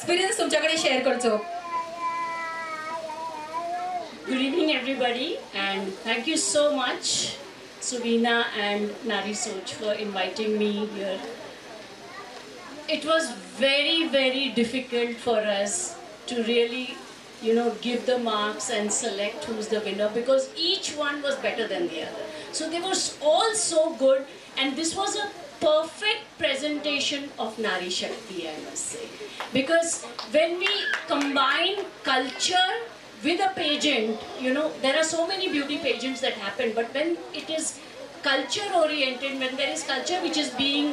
Experience तुमच्या कडेन share करचो. Good evening everybody and thank you so much Suvina and Nari Soch for inviting me here. It was very very difficult for us to really, you know, give the marks and select who's the winner because each one was better than the other. So they were all so good and this was a perfect presentation of Nari Shakti, I must say. Because when we combine culture with a pageant, you know, there are so many beauty pageants that happen, but when it is culture oriented, when there is culture which is being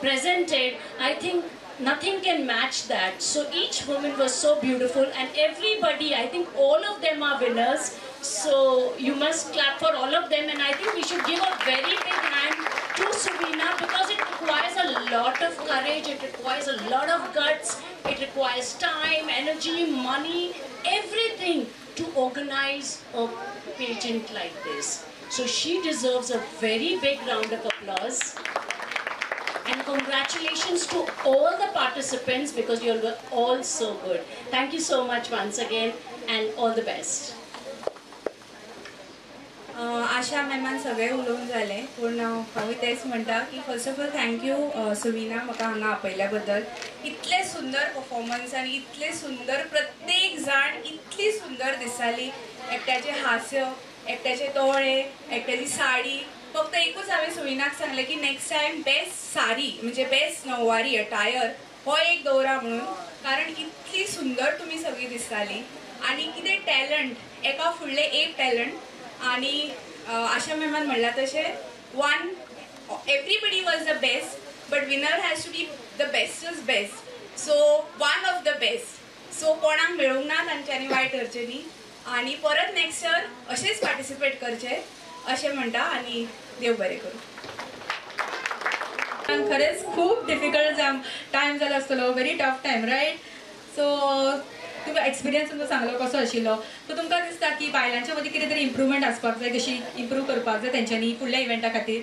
presented, I think nothing can match that. So each woman was so beautiful and everybody, I think all of them are winners. So you must clap for all of them and I think we should give a very big hand to Suvina because it requires a lot of courage, it requires a lot of guts, it requires time, energy, money, everything to organize a pageant like this. So she deserves a very big round of applause. And congratulations to all the participants because you were all so good. Thank you so much once again and all the best. आशा मॅमान सगळे उलोवन जाले पूण हांव तेच म्हणटा की first of all thank you Suvina म्हाका हांगा आपयल्या बद्दल. इतले सुंदर परफॉर्मन्स आनी इतले सुंदर प्रत्येक जाण इतली सुंदर दिसताली. एकट्याचे हास्य, एकट्याचे दोळे, एकट्याची साडी. फक्त एकूच हांवें सुविनाक सांगलें की नेक्स्ट टायम बेस्ट साडी म्हणजे बेस्ट नववारी अटायर हो एक दवरा म्हणून, कारण इतली सुंदर तुमी सगळीं दिसताली आनी कितें टॅलंट, एका फुडलें एक टॅलंट. आनी आशा मॅमान म्हणलां तशें one everybody was the best but winner has to be the bestest best, so one of the best. So कोणाक मेळूंक ना तांच्यांनी वायट करचें न्ही आनी परत नेक्स्ट इयर अशेंच पार्टिसिपेट करचें अशें म्हणटा आनी देव बरें करूं. खरेंच खूब डिफिकल्ट टायम जाला आसतलो, very tough time, right? So तुमकां एक्सपिरियन्स तुमकां सांगलो कसो आशिल्लो. सो तुमकां दिसता की बायलांच्या मदीं कितें तरी इम्प्रूवमेंट आसपाक जाय, कशी इम्प्रूव करपाक जाय तेंच्यांनी फुडल्या इव्हेंटा खातीर?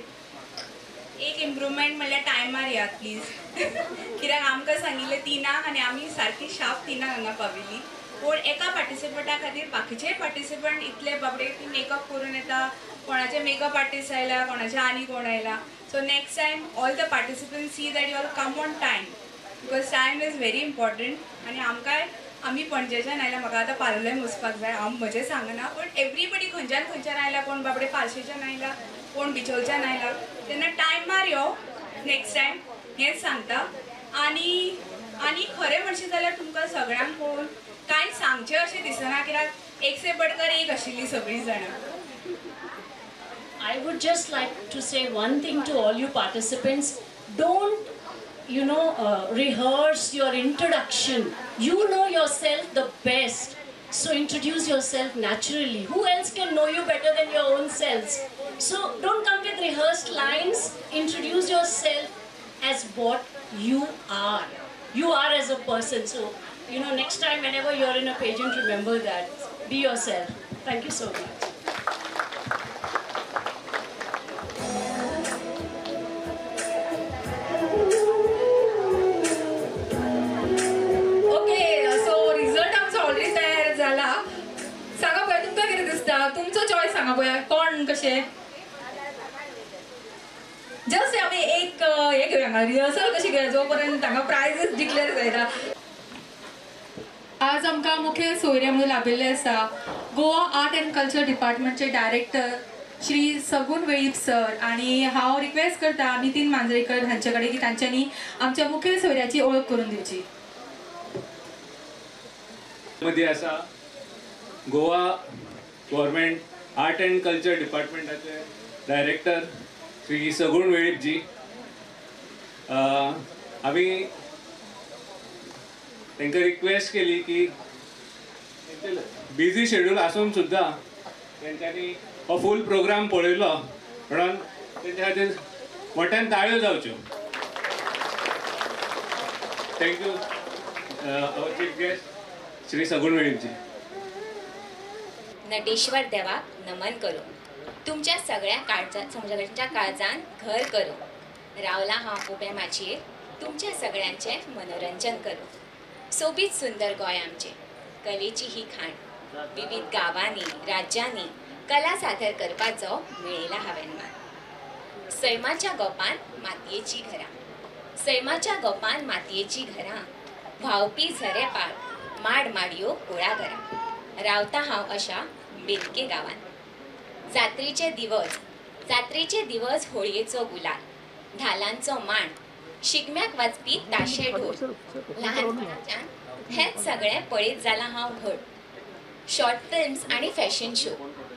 एक इम्प्रूवमेंट म्हणल्यार टायमार येयात प्लीज कित्याक आमकां सांगिल्लें 3 आनी आमी सारकी शार्प 3 हांगा पाविल्ली. पूण एका पार्टिसिपंटा खातीर बाकीचे पार्टिसिपंट इतले बाबडे ती मेकअप करून येता, कोणाचे मेकअप आर्टिस्ट आयला, कोणाचे आनी कोण आयला. So next time all the participant see that you all come on time because time is very important. आनी आमकांय आमी पणजेच्यान आयला, म्हाका आतां पार्लर वचपाक जाय, हांव म्हजें सांगना पण एवरीबडी खंयच्यान खंयच्यान आयला, कोण बाबडे पार्शेच्यान आयला, कोण बिचोलच्यान आयला, तेन्ना टायमार यो नेक्स्ट टायम हेंच सांगता. आनी आनी खरें म्हणशें जाल्यार तुमकां सगळ्यांक पळोवन कांय सांगचें अशें दिसना कित्याक एक से बडकर एक आशिल्लीं सगळीं जाणां. I would just like to say one thing to all you participants. Don't, you know, rehearse your introduction. You know yourself the best. So introduce yourself naturally. Who else can know you better than your own selves? So don't come with rehearsed lines. Introduce yourself as what you are. You are as a person. So, you know, next time whenever you're in a pageant, remember that. Be yourself. Thank you so much. सांगा पळय तुमकां कितें दिसता, तुमचो choice सांगा पळय कोण कशें. जस्ट आमी एक हें घेवया हांगा रिहर्सल कशी घेवया जो पर्यंत हांगा प्रायजीस डिक्लेअर जायना. आज आमकां मुखेल सोयरे म्हणून लाभिल्ले आसा गोवा आर्ट अँड कल्चर डिपार्टमेंटचे डायरेक्टर श्री सगुण वेळीप सर, आनी हांव रिक्वेस्ट करता नितीन मांजरेकर हांचे कडेन की तांच्यांनी आमच्या मुखेल सोयऱ्याची ओळख करून दिवची. मदीं आसा Goa government art and culture डिपार्टमेंटाचे director Shri सगुण वेळीप जी. आमी तांकां रिक्वेस्ट केली की बिजी शेड्यूल आसून सुद्दां तेंच्यांनी हो फूल प्रोग्राम पळयलो म्हणून तेंच्या खातीर मोठ्यान ताळयो जावच्यो. Thank you our chief guest Shri Sagun Velip ji. Nateshwar देवाक नमन करूं, तुमच्या सगळ्या सगळ्यांच्या काळजान घर करूं. रावला हांव उबे माचयेर तुमच्या सगळ्यांचें मनोरंजन करूं. सोबीत सुंदर गोंय आमचें, कलेची ही खाण. विविध गांवांनी राज्यांनी कला सादर करपाचो मेळयला हांवें मान. सैमाच्या गोपान मातयेची घरां, सैमाच्या गोपान मातयेची घरां, व्हांवपी झरे पाळ, माड माडयो कुळागरां, रावता हांव अशा बेतके गांवान. जात्रेचे दिवस, जात्रेचे दिवस होळयेचो गुलाल, धालांचो मांड, शिगम्याक वाजपी ताशे ढोल, ल्हानपणाच्यान हेंच सगळें पळयत जालां हांव व्हड. शॉर्ट फिल्म्स आनी फॅशन शो,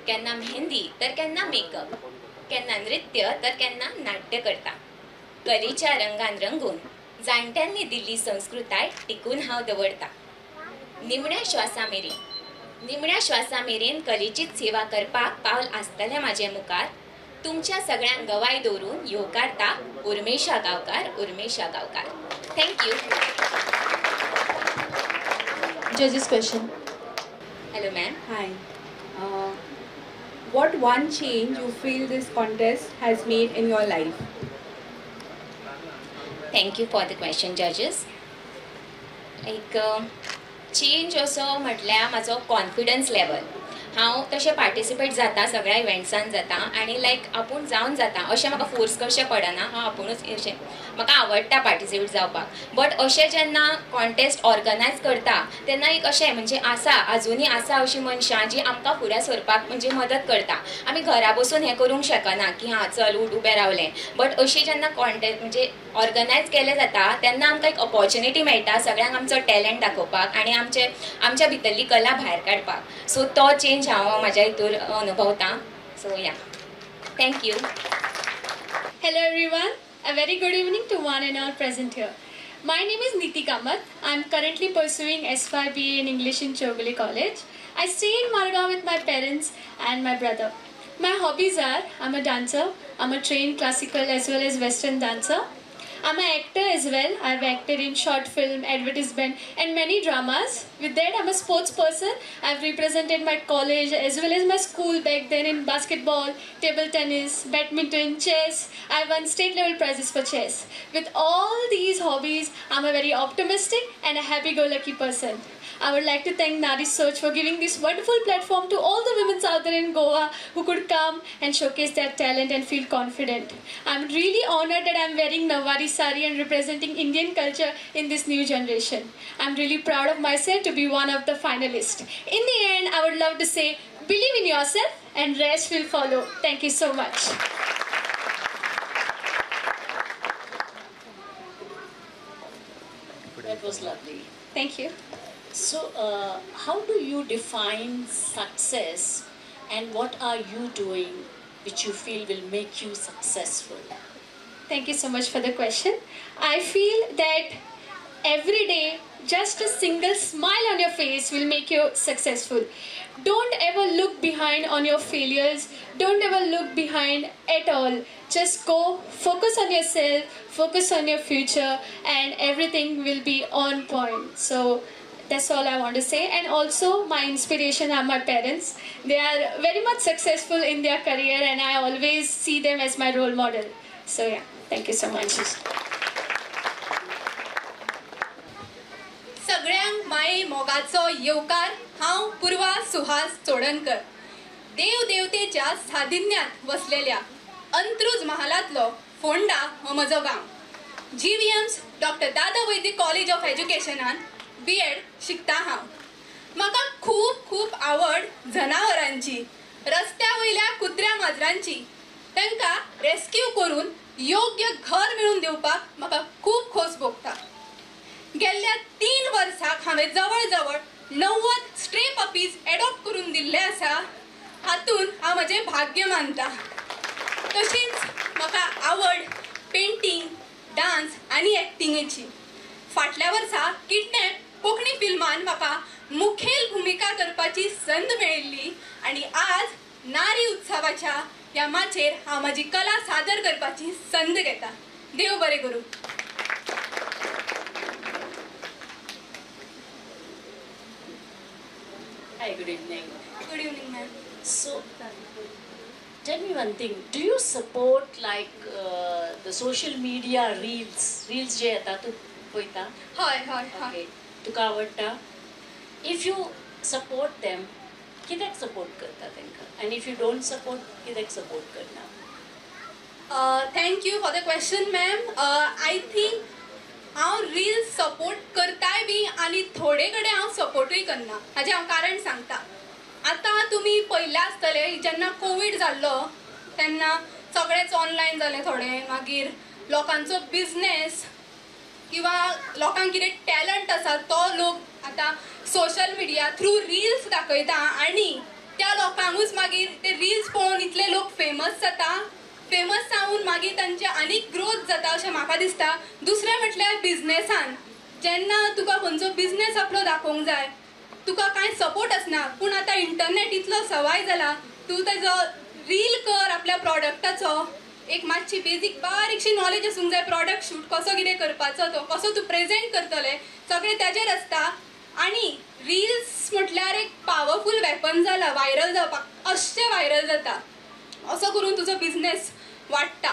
केन्ना मेहंदी तर केन्ना मेकअप, केन्ना नृत्य तर केन्ना नाट्य करता. कलेच्या रंगान रंगून जाणट्यांनी दिल्ली संस्कृताय टिकून हांव दवरता. निमण्या श्वासा मेरेन, निमण्या श्वासा मेरेन कलेचीच सेवा करपाक पावल आसतलें म्हाजे मुखार. तुमच्या सगळ्यांक गवाय दवरून येवकारता Urmesha Gaonkar, Urmesha Gaonkar. Thank you. Judges question. Hello ma'am. Hi. What one change you feel this contest has made in your life? Thank you for the question, judges. Like change असो म्हटल्यार म्हाजो confidence level. हांव तशें participate जाता सगळ्या इव्हेंट्सान जाता आनी लायक आपूण जावन जाता अशें म्हाका फोर्स करचें पडना. हांव आपुणूच अशें म्हाका आवडटा पार्टिसिपेट जावपाक. बट अशें जेन्ना कॉन्टेस्ट ऑर्गनायज करता तेन्ना एक अशें म्हणजे आसा आजुनूय आसा अशीं मनशां जीं आमकां फुडें सरपाक म्हणजे मदत करता. आमी घरा बसून हें करूंक शकना की हां चल उठ उबें रावलें. बट अशी जेन्ना कॉन्टेस्ट म्हणजे ऑर्गनायज केलें जाता तेन्ना आमकां एक ऑपॉर्च्युनिटी मेळटा सगळ्यांक आमचो टॅलंट दाखोवपाक आनी आमचे आमच्या भितरली कला भायर काडपाक. सो तो चेंज हांव म्हाज्या हितूर अनुभवता. So yeah, thank you. Hello everyone, a very good evening to one and all present here. My name is Niti Kamath. I am currently pursuing S5BA in English in Chowgule College. I stay in Margao with my parents and my brother. My hobbies are, I'm a dancer, I'm a trained classical as well as western dancer. I'm an actor as well. I've acted in short film, advertisement and many dramas. With that, I'm a sports person. I've represented my college as well as my school back then in basketball, table tennis, badminton, chess. I won state level prizes for chess. With all these hobbies, I'm a very optimistic and a happy-go-lucky person. I would like to thank Nari Soch for giving this wonderful platform to all the women out there in Goa who could come and showcase their talent and feel confident. I'm really honored that I'm wearing Nawari sari and representing Indian culture in this new generation. I'm really proud of myself to be one of the finalists. In the end, I would love to say, believe in yourself and rest will follow. Thank you so much. That was lovely. Thank you. So, how do you define success and what are you doing which you feel will make you successful? Thank you so much for the question. I feel that every day, just a single smile on your face will make you successful. Don't ever look behind on your failures. Don't ever look behind at all. Just go, focus on yourself, focus on your future, and everything will be on point. So that's all I want to say. And also my inspiration are my parents. They are very much successful in their career and I always see them as my role model. So yeah, thank you so much. सगळ्यांक माये मोगाचो येवकार. हांव पूर्वा सुहास चोडणकर, देव देवतेच्या साधिन्यांत वसलेल्या अंत्रुज महालांतलो फोंडा हो म्हजो गांव. GVM's doctor Dada Vaidya college of एज्युकेशनान B.Ed शिकता हांव. म्हाका खूब खूब आवड जनावरांची, रस्त्या वयल्या कुत्र्या माजरांची. तांकां रेस्क्यू करून योग्य घर मेळून दिवपाक म्हाका खूब खोस भोगता. गेल्ल्या 3 वर्साक हांवें जवळ जवळ 90 स्ट्रे पपीज एडॉप्ट करून दिल्ले आसा. हातून हांव म्हजें भाग्य मानता. तशीच म्हाका आवड पेंटींग, डांस आनी एक्टिंगेची. फाटल्या वर्सा किडनॅप कोंकणी फिल्मान म्हाका मुखेल भुमिका करपाची संद मेळिल्ली आनी आज नारी उत्सवाच्या ह्या माचयेर हांव म्हाजी कला सादर करपाची संद घेता. देव बरें करूं. Hi, good evening. Good evening, ma'am. So, tell me one thing. Do you support like the social media reels? Reels जे येतात, पळयता? हय हय हय. तुका आवडटा? If you support them, कित्याक सपोर्ट करता तांकां, आनी if you don't support, कित्याक सपोर्ट करना? Thank you for the question ma'am. I think हांव रिल्स सपोर्ट करताय बी आनी थोडे कडेन हांव सपोर्टूय करना. हाजें हांव कारण सांगता. आतां तुमी पळयलें आसतलें, जेन्ना कोवीड जाल्लो तेन्ना सगळेंच ऑनलायन जालें थोडें, मागीर लोकांचो बिजनेस किंवा लोकांक कितें टॅलंट आसा तो लोक आतां सोशल मिडिया थ्रू रिल्स दाखयता आनी त्या लोकांकूच मागीर ते रिल्स पळोवन इतले लोक फेमस जाता, फेमस जावन मागीर तांचे आनीक ग्रोथ जाता अशें म्हाका दिसता. दुसरें म्हटल्यार बिजनेसान जेन्ना तुका खंयचो बिजनेस आपलो दाखोवंक जाय, तुका कांय सपोर्ट आसना, पूण आतां इंटरनेट इतलो सवाय जाला, तूं तेजो रील कर आपल्या प्रॉडक्टाचो, एक मातशी बेजीक बारीकशी नॉलेज आसूंक जाय, प्रॉडक्ट शूट कसो कितें करपाचो, तो कसो तूं प्रेजेंट करतलें, सगळें ताजेर आसता. आनी रिल्स म्हटल्यार एक पावरफूल वेपन जाला व्हायरल जावपाक, अशें व्हायरल जाता, असो करून तुजो बिजनेस वाडटा.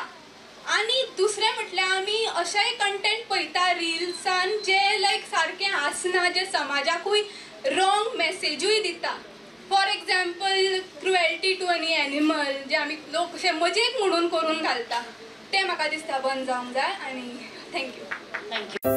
आनी दुसरें म्हटल्यार आमी अशेंय कंटेंट पळयता रिल्सान जे लायक सारकें आसना, जे समाजाकूय रॉंग मॅसेजूय दिता. For example cruelty to any animal, जे आमी लोक अशे मजेक म्हणून करून घालता, तें म्हाका दिसता बंद जावंक जाय. आनी thank you. Thank you.